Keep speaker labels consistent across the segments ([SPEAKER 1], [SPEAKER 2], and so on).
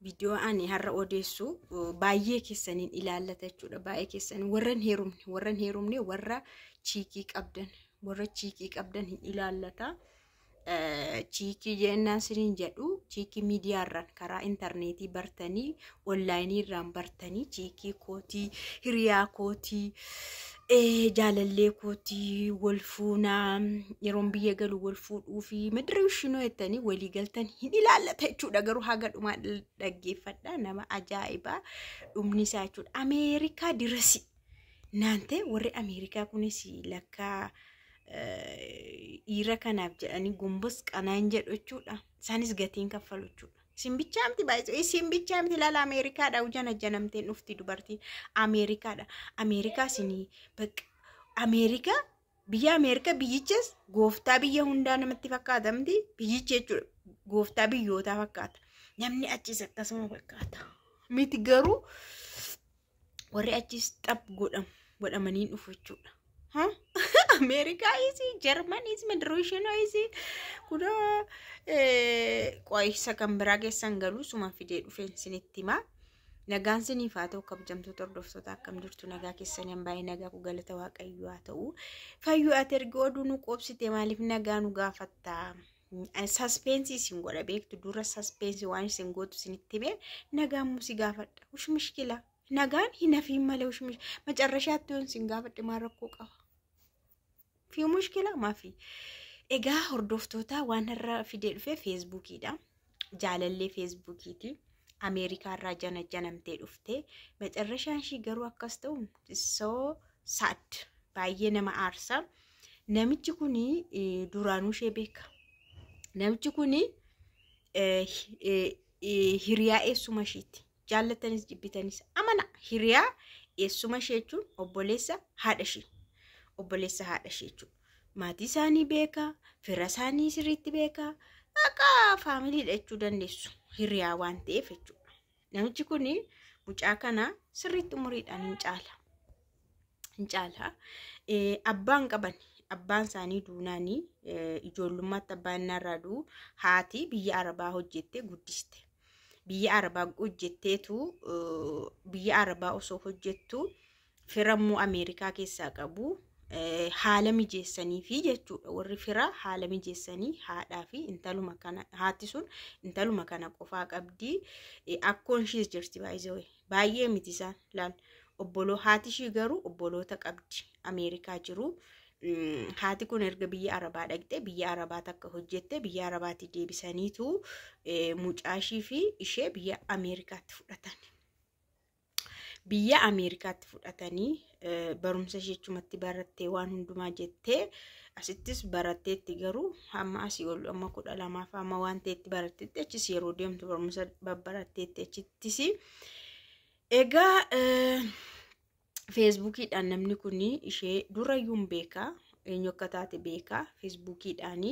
[SPEAKER 1] Viidiyoo ani har'a odeessu baay'ee keessaniin ilaallata jechuudha. Baay'ee keessaniin warra hin heerumne, warra hin heerumne, warra chiikii qabdan, warra chiikii qabdan hin ilaallata. Chiikii jennaan siniin jedhu, chiikii miidiyaarraan karaa intarneetii bartanii, onlaayinii irraan bartanii, chiikii kootii, hiriyaa kootii, jaalallee kootii, wal fuunaa, yeroon biyya galu wal fuudhuu fi madireeshinoo jettanii walii galtan hin ilaallata jechuudha. Garuu haga dhumaa dhaggeeffadha, nama ajaa'ibaa dhumni isaa jechuudha. Ameerikaa dirasi naante warri Ameerikaa kunis lakkaa dhiira kanaaf jedhanii gombos qanaan jedhu jechuudha. Isaanis gatiin kaffalu jechuudha. Isin bichaa miti baay'ee, isin bichaa miti, ilaala, Ameerikaadha ujana janamteen dhufti dubartiin Ameerikaadha. Ameerikaa isinii bakka Ameerikaa, biyya Ameerikaa, biyyichas gooftaa biyya hundaa namatti fakkaata miti biyyichi jechuudha. Gooftaa biyyootaa fakkaata. Namni achis akkasuma fakkaata. Miti garuu warri achis xap godhamanii dhufu jechuudha. Ameerikaa isi, Jarmaniis, madirooshinoo isi kunoo qo'isa kan biraa keessan galuu suma fidee dhufeen isinitti himaa. Nagaan siniif haa ta'u, kabajamtoota hordoftoota, akkam jirtu? Nagaa keessanii? Baay'ee nagaa ku, galata Waaqayyoo haa ta'u. Fayyuu, ati erga oduu nu qoobsite maaliif nagaa nu gaafatta? Suspense isin godha beektu, dura suspense waan isin gootu isinitti himee nagaan mu si gaafadha. Ush mishkila. Nagaan hin hafiin malee ush macarrashaatti yoon isin gaafadhe maal rakkoo qaba? Fi mushkila maafi? Egaa hordoftoota, waan har'a fidee dhufe Feesbuukiidha. Jaalallee Feesbuukiiti. Ameerikaa irraa jana janamtee dhufte. Macarrashaan ishii garuu akkas ta'u, so sad, baay'ee nama aarsa. Namichi kuni duraanuu ishee beeka. Namichi kuni hiriyaa eessuma ishiiti. Jaallattanis jibbitanis amana, hiriyaa eessuma ishee jechuun obboleessa haadha ishee. Obboleessa haadha ishee jechuudha. Maatii isaanii beeka, fira isaanii sirriitti beeka, akka faamiliidha jechuu dandeessu hiriyaa waan ta'eef jechuudha. Namichi kun mucaa kana sirriitti umuriidhaan hin caala. Hin caala. Abbaan qaban, abbaan isaanii duunaanii, ijoollummaatti abbaan irraa du'u, haati biyya Arabaa hojjettee guddiste. Biyya Arabaa hojjetteetu, biyya Arabaa osoo hojjettu firammoo Ameerikaa keessaa qabu haala mijeessanii fi jechuudha. Warri fira haala mijeessanii haadhaa fi intaluma kana, haati sun intaluma kana qofaa qabdi. Akkoon ishiis jirti baay'ee baay'ee miti isaan laal. Obboloo haati ishii garuu obboloota qabdi Ameerikaa jiru. Haati kun erga biyya Arabaa dhaqxe, biyya Arabaa takka hojjette, biyya Arabaatti deebisaniitu mucaa ishii fi ishee biyya Ameerikaatti fudhatan. Biyya Ameerikaatti fudhatanii barumsa ishee achumatti barattee, waan hundumaa jettee, asittis baratteetti, garuu hamma asii ol amma 12f amma waan ta'etti baratteetti, achis yeroo deemtu barumsa babbaratteetti achittis. Egaa Feesbuukiidhaan namni kun ishee durayyuu hin beekaa, eenyu akka taate beekaa, Feesbuukiidhaan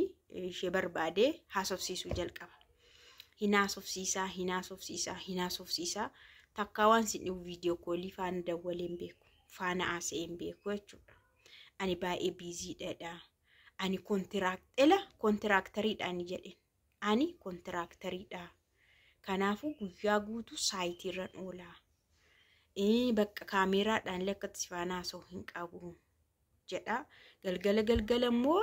[SPEAKER 1] ishee barbaadee haasofsiisuu jalqaba. Hin haasofsiisaa, hin haasofsiisaa, hin haasofsiisaa, takkaa waan sin dhibu video call faana dawwalee hin beeku, faana haasa'ee hin beeku jechuudha. Ani baay'ee busydha. Ani kontiraakteela kontiraakteriidha ani jedheen. Ani kontiraakteriidha. Kanaafuu guyyaa guutuu saayitiirran oolaa. Bakka kaameeraadhaan illee akkatti si faana haasa'u hin qabu jedha. Galgala galgala immoo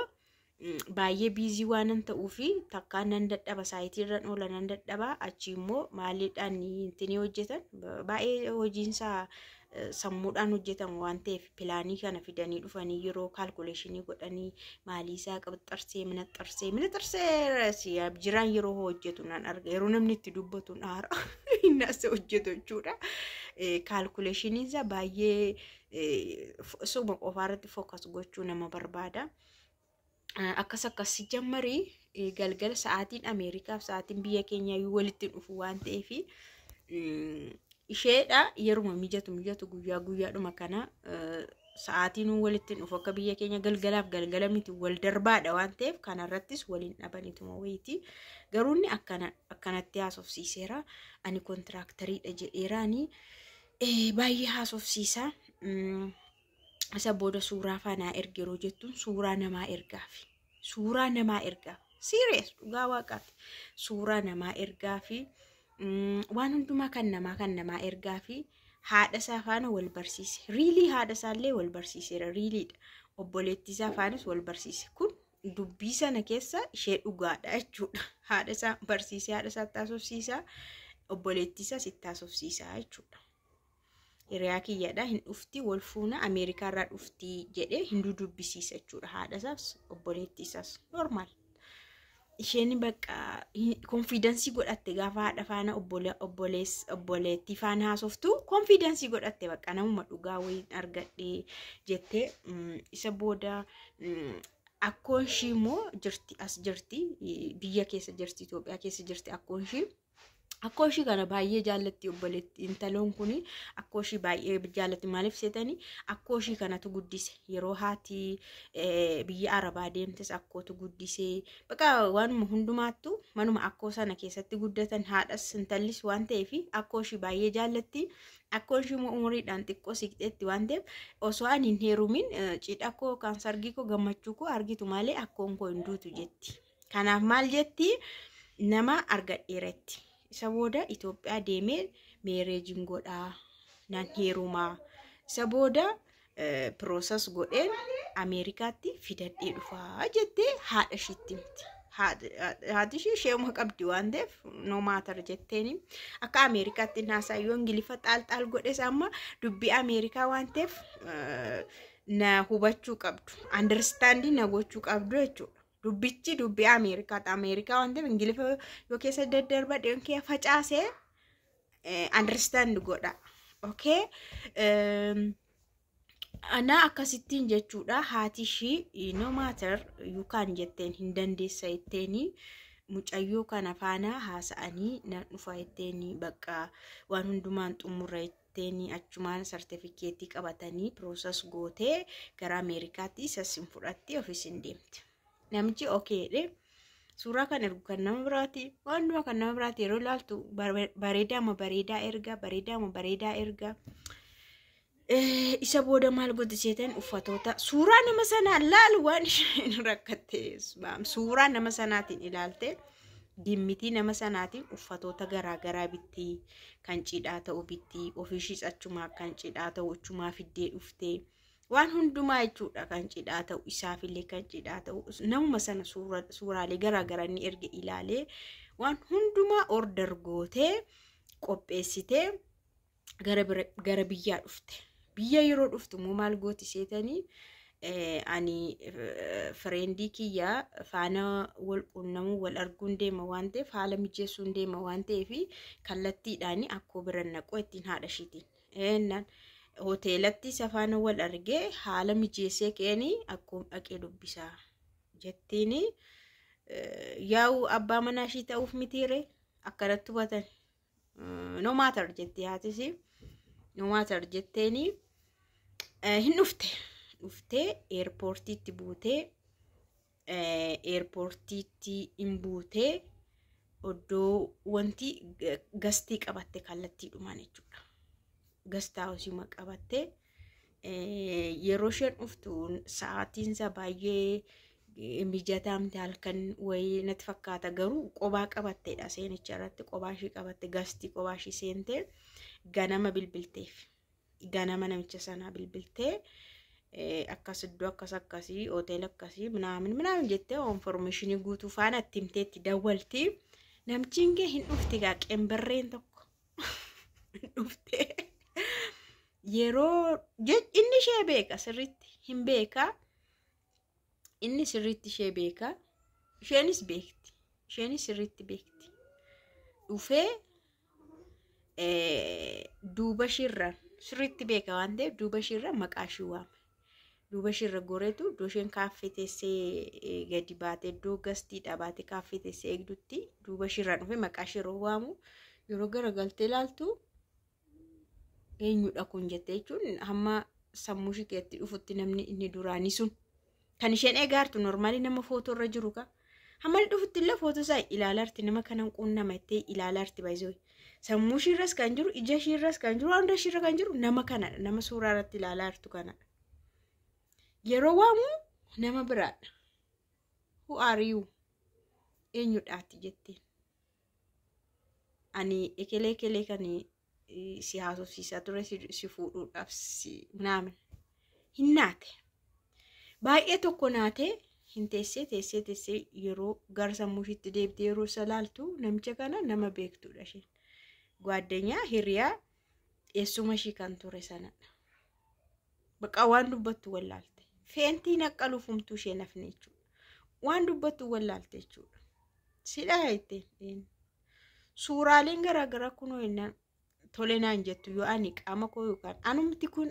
[SPEAKER 1] baay'ee busy waanan ta'uufi takkaan nan dadhaba, saayitiirran oola, nan dadhaba, achi immoo maaliidhaan ittiin hojjetan, baay'ee hojiinsaa sammuudhaan hojjetamu waan ta'eef, pilaanii kana fidanii dhufanii yeroo calculation godhanii maaliisaa qaxxarsee minaxxarsee minaxxarsee jiraan yeroo hojjetu nan arga, yeroo namni itti dubbatu aara inni as hojjetu jechuudha. Calculationiinsaa baay'ee suma qofaarratti focus gochuu nama barbaada. Akkas akkas jammarii galgala sa'aatiin Ameerikaaf sa'aatiin biyya keenyaa walitti dhufu waan ta'eef, isheedha yeruma mijatu mijatu guyyaa guyyaadhuma kana sa'aatiin walitti dhufu, akka biyya keenya galgalaaf galgala miti, wal darbaadha waan ta'eef, kanarrattis waliin dhabanituma wayiiti. Garuu inni akkanatti haasofsiiseera. Ani kontiraakteriidha jedheeraani baay'ee haasofsiisa. Isa booda suuraa faanaa erge yeroo jettuun suuraa namaa ergaafi. Suuraa namaa ergaaf. Serious, dhugaa Waaqaati. Suuraa namaa ergaafi. Waan hundumaa kan namaa ergaa fi haadha isaa faana wal barsiise. Really, haadha isaallee wal barsiiseera. Reallydha. Obboleettii isaa faanas wal barsiise. Kun dubbii sana keessa ishee dhugaadha jechuudha. Haadha isaa barsiisee, haadha isaa haasofsiisaa, obboleettii isaas itti haasofsiisaa jechuudha. Hiriyaa kiyyadha, hin dhufti, wal fuuna, Ameerikaarraa dhufti jedhee hin dudubbisiisa jechuudha. Haadha isaas obboleettii isaas normal. Isheen bakka confidence godhatte, gaafa haadha faana, obboleettii faana haasoftu confidence godhatte, bakka namuma dhugaa wayiin argadhe jettee. Isa booda akkoon ishii immoo jirti, as jirti, biyya keessa jirti, Itoophiyaa keessa jirti akkoon ishii. Akkoo ishii kana baay'ee jaallatti obboleetti. Intaloon kun akkoo ishii baay'ee jaallatti. Maaliif seetanii? Akkoo ishii kanatu guddise. Yeroo haati biyya Arabaa deemtes akkootu guddise. Bakka waanuma hundumaattu manuma akkoo sana keessatti guddatan, haadhas intallis waan ta'eef akkoo ishii baay'ee jaallatti. Akkoon ishii immoo umuriidhaan xiqqoo siqxeetti waan ta'eef, osoo ani hin heerumin cidha koo kan sargii koo, gammachuu koo argitu malee akkoon koo hin duutu jetti. Kanaaf maal jetti? Nama argadheeratti. Isa booda Itoophiyaa deemee marriageiin godhaa, nan heerumaa. Isa booda process godheen Ameerikaatti fidadhee dhufaa jettee haadha ishiitti himti. Haati ishee isheema qabdi waan ta'eef no matter jetteeni. Akka Ameerikaatti naasaa yoo Ingiliffa xaal xaal godhes, amma dubbii Ameerikaa waan ta'eef na hubachuu qabdu. Understand na gochuu qabdu jechuudha. Dubbichi dubbii Ameerikaati. Ameerikaa waan ta'eef Ingiliffa yoo keessa daddarbadhe kee facaasee understand godha. Okay. Ana akkasittiin jechuudha. Haati ishii no matter, you can jetteen, hin dandeessa jetteeni. Mucayyoo kana faana haasa'anii, nan dhufa jetteeni, bakka waan hundumaan xumurra jetteeni, achumaan sartifikeetii qabatanii process gootee gara Ameerikaatti isas hin fudhatti, ofiis hin deemte. Namichi okay jedhee. Suuraa kan ergu kan nama biraati. Waan hundumaa kan nama biraati. Yeroo ilaaltu bareedaama bareedaa erga, bareedaama bareedaa erga. Isa booda maal godhi seetan? Uffatoota suuraa nama sanaa laalu, waan isheen rakkatte, suuraa nama sanaatiin ilaalte, gimmitii nama sanaatiin uffatoota garaagaraa bitti, kan cidhaa ta'u bitti, ofiishiis achumaa kan cidhaa ta'u achumaa fiddee dhuftee, waan hundumaa jechuudha, kan cidhaa ta'u isaafillee, kan cidhaa ta'u namuma sana suuraalee garaagaraa inni erga ilaalee, waan hundumaa order gootee qopheessitee gara biyyaa dhufte. Biyya yeroo dhuftu immoo maal gooti seetanii? Ani friendii kiyya faana wal quunnamuu, wal arguun deema waan ta'eef, haala mijeessuun deema waan ta'eef, kallattiidhaan akkoo bira naqoo ittiin haadha ishiitiin. Eennan hoteelatti isa faana wal argee haala mijeessee ka'anii akkoo dhaqee dubbisaa jettiini. Yaa'u abbaa manaa ishii ta'uuf mitiire akkanatti hubatan. No matter jetti haatis, no matter jetteeni hin dhufte. Dhuftee airportiitti buutee, airportiitti hin buutee, iddoo wanti guestii qabatte kallattiidhumaan jechuudha. Guest houseuma qabatte. Yeroo isheen dhuftu sa'aatiinsa baay'ee mijataa miti, halkan wayii natti fakkaata, garuu qobaa qabatteedha seenicha irratti, qobaa ishii qabatte, guestii qobaa ishii seentee ganama bilbilteef. Ganama namicha sanaa bilbiltee, akkas iddoo akkas akkasii, hoteela akkasii minaamin minaamin jettee informationii guutuu faana itti himteetti dawwalti. Namichi kee hin dhufti gaa, qembirreen tokko hin dhufte. Yeroo inni ishee beeka, sirriitti hin beeka. Inni sirriitti ishee beeka. Isheenis beekti. Isheenis sirriitti beekti. Dhufee duuba ishiirraan sirriitti beeka waan ta'eef duuba ishiirra maqaa ishii waame. Duuba ishiirra goreetu iddoo isheen kaaffee teessee gadi baatee, iddoo guestiidha baatee kaaffee teessee eegdutti, duuba ishiirraan dhufee maqaa ishee yeroo waamu, yeroo garagaltee ilaaltu, eenyudha kun jettee jechuun, hamma sammuu ishee keessatti dhufutti namni inni duraanii sun kan isheen eegaartu normally nama footoo irra jiru ka. Hamma inni dhufutti illee footoo isaa ilaalaarti, nama kanan quunnama jettee ilaalaarti baay'isoo. Sammuu ishiirras kan jiru, ija ishiirras kan jiru, hunda ishiirra kan jiru nama kanadha. Nama suuraa irratti ilaalaartu kanadha. Yeroo waamu nama biraadha. "Who are you? Eenyudhaati?" jetteen. Ani ekelee ekelee kan si haasofsiisaa ture si fuudhuudhaaf si naamin. Hin naate. Baay'ee tokko naatee hin teessee teessee teessee yeroo gara sammuu ishiitti deebitee yeroo isa laaltu namicha kana nama beektudha isheen. Gwaaddanyaa hiriyaa eessuma ishii kan ture sanadha. Bakka waan dubbattu wallaalte. Feentiin akka lufumtuu ishee nafne jechuudha. Waan dubbattu wallaalte jechuudha. Sidhaa jetteen. Suuraaleen garaagaraa kunoo jennaan tole naan jettu yoo ani qaama koo yookaan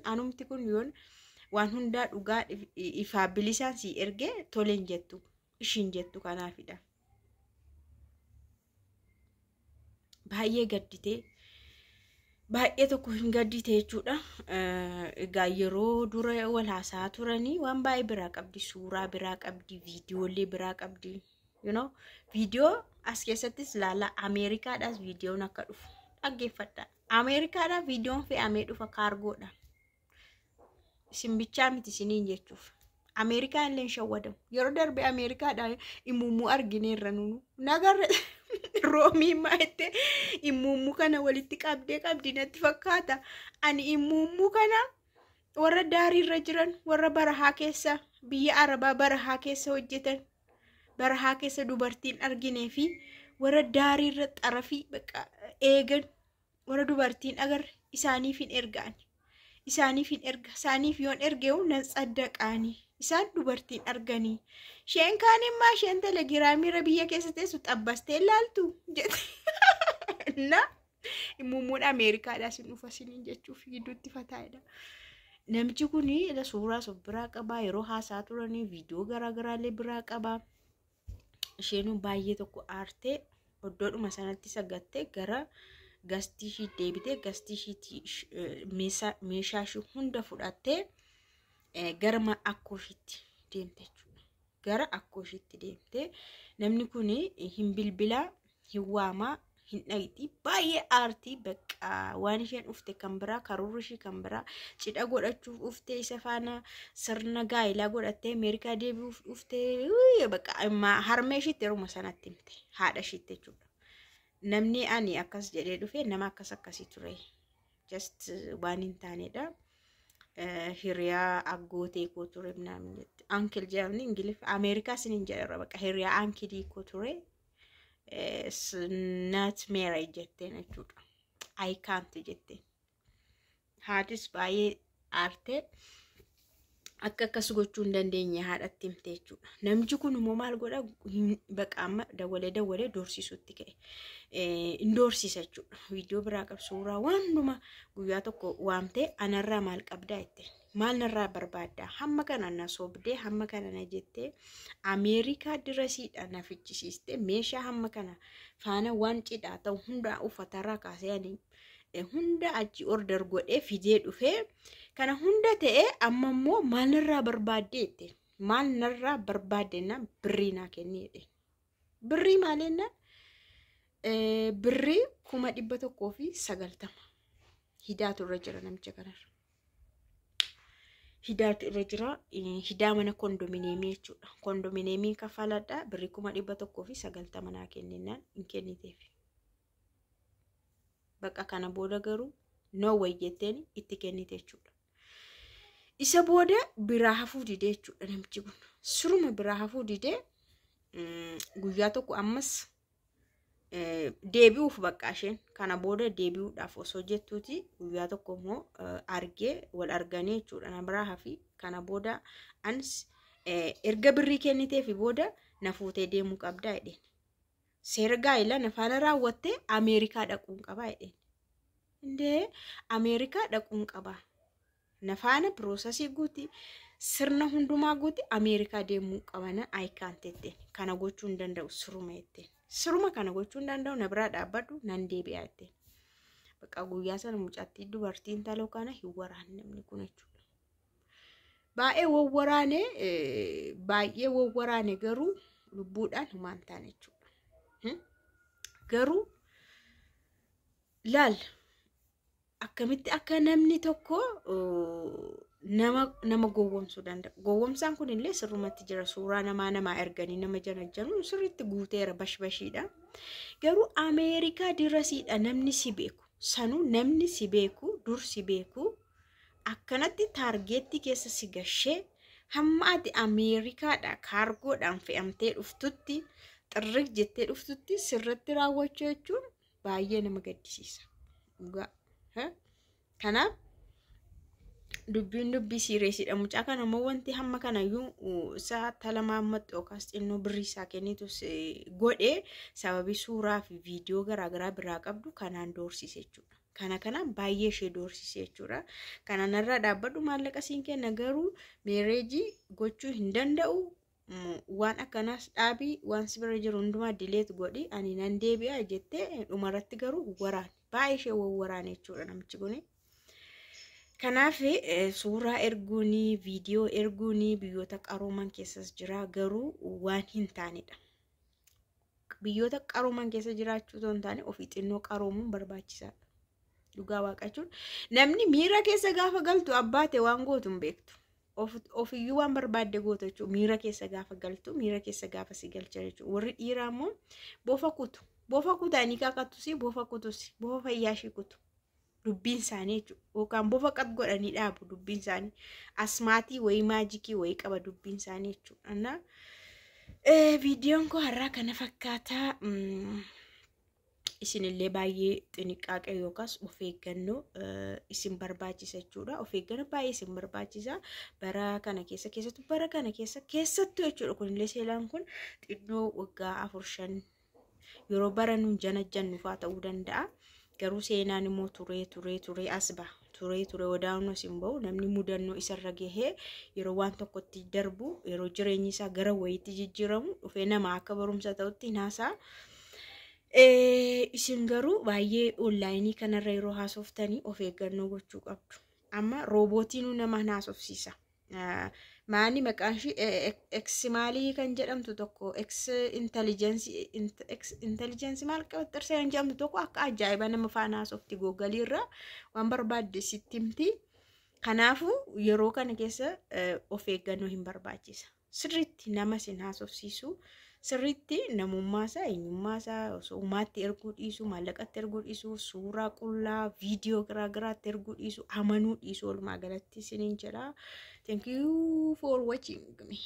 [SPEAKER 1] anumti kun yoon waan hundaa dhugaa ifaa bilisaan si ergee tole hin jettu ishiin jettu kanaafidha. Baay'ee gadditee, baay'ee tokko hin gaddite jechuudha. Egaa yeroo dura wal haasaa turanii waan baay'ee biraa qabdi, suuraa biraa qabdi, viidiyoolee biraa qabdi. Viidiyoo as keessattis ilaala. Ameerikaadhaas viidiyoon akka dhufu dhaggeeffadha. Ameerikaadhaa viidiyoon fe'amee dhufa kaargoodhaan. Isin bichaa miti isiniin jechuuf. Ameerikaan illee hin shawwadamu. Yeroo darbe Ameerikaadhaan immummuu argineerra nunu. Nagarra roomii maa jettee immummuu kana walitti qabdee qabdi natti fakkaata. Ani immummuu kana warra daariirra jiran, warra barahaa keessa, biyya Arabaa barahaa keessa hojjetan, barahaa keessa dubartiin arginee fi warra daariirra xarafii bakka eegan, warra dubartiin agarre isaaniif hin ergaan. Isaaniif hin erga. Isaaniif yoon ergeewu nan saddaqaanii. Isaan dubartiin arganii. Isheen kaan immoo isheen telegiraamiirra biyya keessa teessu xabbastee laaltu jette. Na immummuun Ameerikaadhaa sin dhufa siniin jechuuf gidduutti fataa'edha. Namichi kun suuraa of biraa qabaa, yeroo haasaa turanii viidiyoo garaagaraallee biraa qabaa. Isheenuu baay'ee tokko aartee iddoodhuma sanatti sagattee gara gastii ishii deebitee, gastii ishiitii meeshaa ishii hunda fudhattee gara akkoo ishiitti deemte jechuudha. Gara akkoo ishiitti deemte. Namni kun hin bilbilaa, hin waamaa, hin dhaqxi, baay'ee aartii. Bakka waan isheen dhufte kan biraa, karoorri ishii kan biraa, cidha godhachuuf dhuftee, isa faana sirna gaa'elaa godhattee Ameerikaa deebi'uuf dhuftee, bakka harmee ishiitti yeruma sanatti himte, haadha ishiitti jechuudha. Namni ani akkas jedhee dhufe nama akkas akkasii ture. Just waan hin taanedha. Hiriyaa aggootee koo ture naan jette. Uncle jedhamni Ingiliffa Ameerikaa sinin jedhara, bakka hiriyaa uncle koo ture. Not marriage jetteen jechuudha. I can't jetteen. Haatis baay'ee aartee akka akkas gochuu hin dandeenye haadhatti himte jechuudha. Namichi kun immoo maal godha? Baqa amma dawwalee dawwalee doorsisuutti ka'e. Hin doorsisa jechuudha. Viidiyoo biraa qaba, suuraa waan hundumaa. Guyyaa tokko waamtee, "Anarraa maal qabdaa?" jette. "Maal narraa barbaaddaa? Hamma kana na sobdee, hamma kana na jettee, Ameerikaa dirasiidha na fichisiistee, meeshaa hamma kana faana waan cidhaa ta'u hundaa uffatarraa kaasee ani hunda achi order godhee fidee dhufee, kana hunda ta'ee, amma immoo maal narraa barbaaddee?" jette. "Maal narraa barbaadde?" Naan, "Birrii naa kenni," jedhe. "Birrii maalinnaan?" Birrii 190,000 hidaatu irra jira namicha kanarra. Hidaatu irra jira, hidaa mana kondominiyeemii jechuudha. "Kondominiyeemiin kaffaladha, birrii 190,000 naa kenninaan," hin kenniteef. Bakka kana booda garuu no way jetteen itti kennite jechuudha. Isa booda biraa hafuu didee jechuudha namichi kun. Suruma biraa hafuu didee guyyaa tokko ammas deebi'uuf, bakka isheen kana booda deebi'uudhaaf osoo jettuuti, guyyaa tokko immoo argee wal arganii jechuudha. "Na biraa hafi, kana booda anis erga birrii kenniteefi booda na fuutee deemuu qabdaa," jedheen. "Seera gaa'elaa na faana raawwattee Ameerikaa dhaquun qabaa," jedheen. "Indee, Ameerikaa dhaquun qabaa. Na faana process guuti, sirna hundumaa guuti, Ameerikaa deemuu qabana, ayikaan tetteen. Kana gochuu hin danda'u suruma," jetteen. "Suruma kana gochuu hin danda'u, na biraa dhaabbadhu, nan deebi'a," jetteen. Bakka guyyaa sana mucattii dubartiin taloo kana hin waraanne namni kun jechuudha. Baay'ee wawwaraane, baay'ee wawwaraane, garuu lubbuudhaan humaan taane jechuudha. Garuu laal akkamitti akka namni tokko Nama gowwomsuu danda'a. Gowwomsaan kun illee sirrumatti jira. Suuraa namaa namaa erganii nama janajjanuun sirriitti guuteera bashbashiidha. Garuu Ameerikaa dirasiidha namni si beeku. Sanuu namni si beeku, dur si beeku, akkanatti target keessa si gashee hamma ati Ameerikaadha kaargoodhaan fe'amtee dhuftutti, xirrig jettee dhuftutti sirratti raawwachuu jechuun baay'ee nama gaddisiisa. Dhugaa. Kanaaf dubbiin dubbii seriousiidha. Mucaa kana immoo wanti hamma kanayyuu isaa talamaa ammatti yookaas xinnoo birrii isaa kennitus godhee sababii suuraa fi viidiyoo garaagaraa biraa qabdu kanaan doorsise jechuudha. Kana kanaan baay'ee ishee doorsise jechuudha. Kana narraa dhaabbadhu, maallaqa siin kenna, garuu marriage gochuu hin danda'u. Waan akkanaas dhaabii, waan si bira jiru hundumaa delete godhi, ani nan deebi'a jettee dhumarratti garuu waraane. Baay'ee ishee waraane jechuudha namichi kuni. Kanaaf suuraa erguuni, viidiyoo erguuni biyyoota qarooman keessas jira, garuu waan hin taanedha. Biyyoota qarooman keessa jiraachuu otoo hin taane ofii xinnoo qaroomuun barbaachisaadha. Dhugaa waaqa jechuun namni miira keessa gaafa galtu abbaate waan gootu hin beektu. Ofiyyuu waan barbaadde goota jechuudha. Miira keessa gaafa galtu, miira keessa gaafa si galcha jechuudha. Warri dhiiraa immoo bofa kutu. Bofa kutanii kakattusi, bofa kutusi, bofa fayyaa ishii kutu. Dubbiin isaanii jechuudha. Yookaan bofa qab godhanii dhaabu dubbiin isaanii. Asmaatii wayii, magic wayii qaba dubbiin isaanii jechuudha. Viidiyoon koo har'aa kana fakkaataa. Isinillee baay'ee xiniqaaqee yookaas of eeggannoo isin barbaachisa jechuudha. Of eeggannoo baay'ee isin barbaachisa. Bara kana keessa, keessattuu bara kana keessa keessattuu jechuudha. Kunillee seelaan kun xinnoo waggaa 4, 5 yeroo bara nuun janajjannu fa'aa ta'uu danda'a. Garuu seenaan immoo turee turee turee as baha. Turee turee odaanoo isin bahu, namni mudannoo isarra gahee yeroo waan tokkotti darbu, yeroo jireenyi isaa gara wayiitti jijjiiramu dhufee nama akka barumsa ta'utti naasaa. Isin garuu baay'ee online kanarra yeroo haasoftanii of eeggannoo gochuu qabdu. Amma roobootiinuu nama haasofsiisa. Maani maqaan ishii X maalii kan jedhamtu tokko, X intelligence maal qaxxarsee kan jedhamtu tokko akka ajaa'iba nama faana haasofti, Google irraa waan barbaadde sitti himti. Kanaafuu yeroo kana keessa of eeggannoo hin barbaachisa. Sirriitti nama isin haasofsiisu, sirriitti namummaa isaa, eenyummaa isaa osoo uumaatti erguu dhiisu, maallaqatti erguu dhiisu, suuraa qullaa, viidiyoo garaagaraatti erguu dhiisu, amanuu dhiisu, walumaa galatti isiniin jedha. Thank you for watching me.